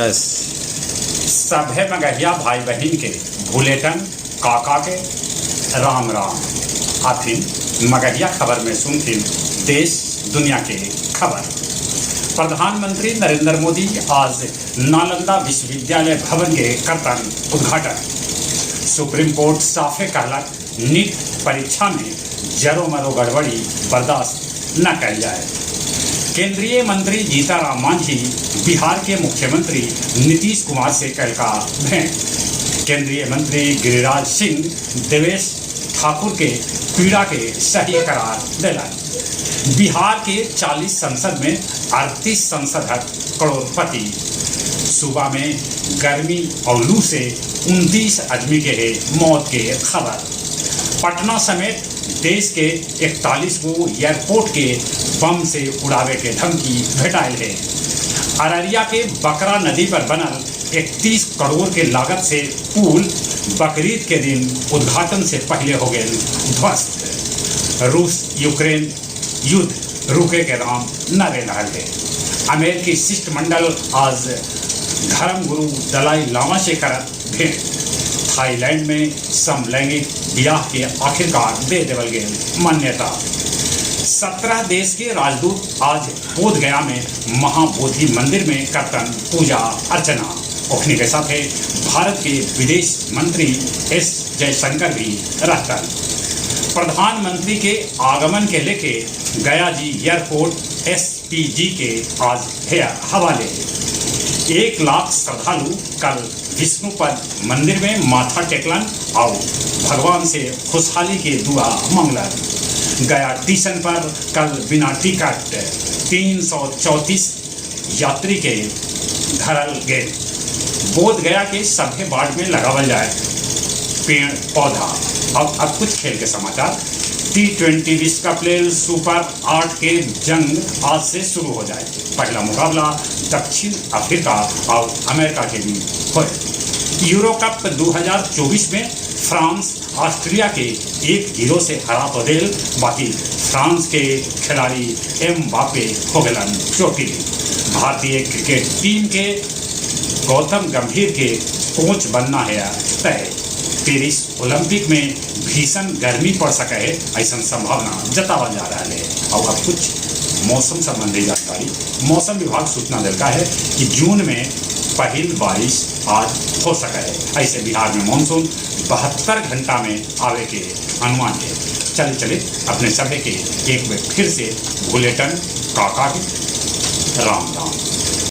Yes. सभे मगहिया भाई बहिन के भुलेटन काका के राम राम। आथिन मगहिया खबर में सुनथिन देश दुनिया के खबर। प्रधानमंत्री नरेंद्र मोदी आज नालंदा विश्वविद्यालय भवन के करतन उद्घाटन। सुप्रीम कोर्ट साफे कहलक नीट परीक्षा में जरो मरो गड़बड़ी बर्दाश्त न कयल जाए। केंद्रीय मंत्री जीतनराम मांझी बिहार के मुख्यमंत्री नीतीश कुमार से कयलका भेंट। केंद्रीय मंत्री गिरिराज सिंह देवेश ठाकुर के पीड़ा के सही करार देलन। बिहार के 40 सांसद में 38 सांसद हथ करोड़पति। सूबा में गर्मी और लू से 29 आदमी के है मौत के खबर। पटना समेत देश के 41 गो एयरपोर्ट के बम से उड़ावे के धमकी भेटायल है। अररिया के बकरा नदी पर बनल 31 करोड़ के लागत से पुल बकरीद के दिन उद्घाटन से पहले हो गए ध्वस्त। रूस यूक्रेन युद्ध रुके के नाम न ले रहा है। अमेरिकी शिष्टमंडल आज धर्मगुरु दलाई लामा से करत भेंट। थाईलैंड में समलैंगिक ब्याह के आखिरकार दे देवल गए मान्यता। 17 देश के राजदूत आज बोध गया में महाबोधि मंदिर में करतन पूजा अर्चना। ओखनी के साथे भारत के विदेश मंत्री एस जयशंकर भी रहतन। प्रधानमंत्री के आगमन के लेके गया जी एयरपोर्ट एसपीजी के आज है हवाले। 1 लाख श्रद्धालु कल विष्णुपद मंदिर में माथा टेकलन और भगवान से खुशहाली के दुआ मंगलन। गया स्टेशन पर कल बिना टिकट 334 यात्री के धरल गए। बोध गया के सभे वार्ड में लगावल जाए पेड़ पौधा। अब कुछ खेल के समाचार। टी20 विश्व कप लेल सुपर 8 के जंग आज से शुरू हो जाए। पहला मुकाबला दक्षिण अफ्रीका और अमेरिका के बीच होए। यूरो कप 2024 में फ्रांस ऑस्ट्रिया के 1-0 से हरा तो देल, बाकी फ्रांस के खिलाड़ी एमबापे हो गलन चोटिल। भारतीय क्रिकेट टीम के गौतम गंभीर के कोच बनना है तय। पेरिस ओलंपिक में भीषण गर्मी पड़ सके है, ऐसा संभावना जतावल जा रहा है। और अब कुछ मौसम संबंधी जानकारी। मौसम विभाग सूचना दिलका है कि जून में पहिल बारिश आज हो सके है। ऐसे बिहार में मानसून 72 घंटा में आवे के अनुमान है। चले चले अपने सभे के एक बार फिर से भुलेटन काका के राम राम।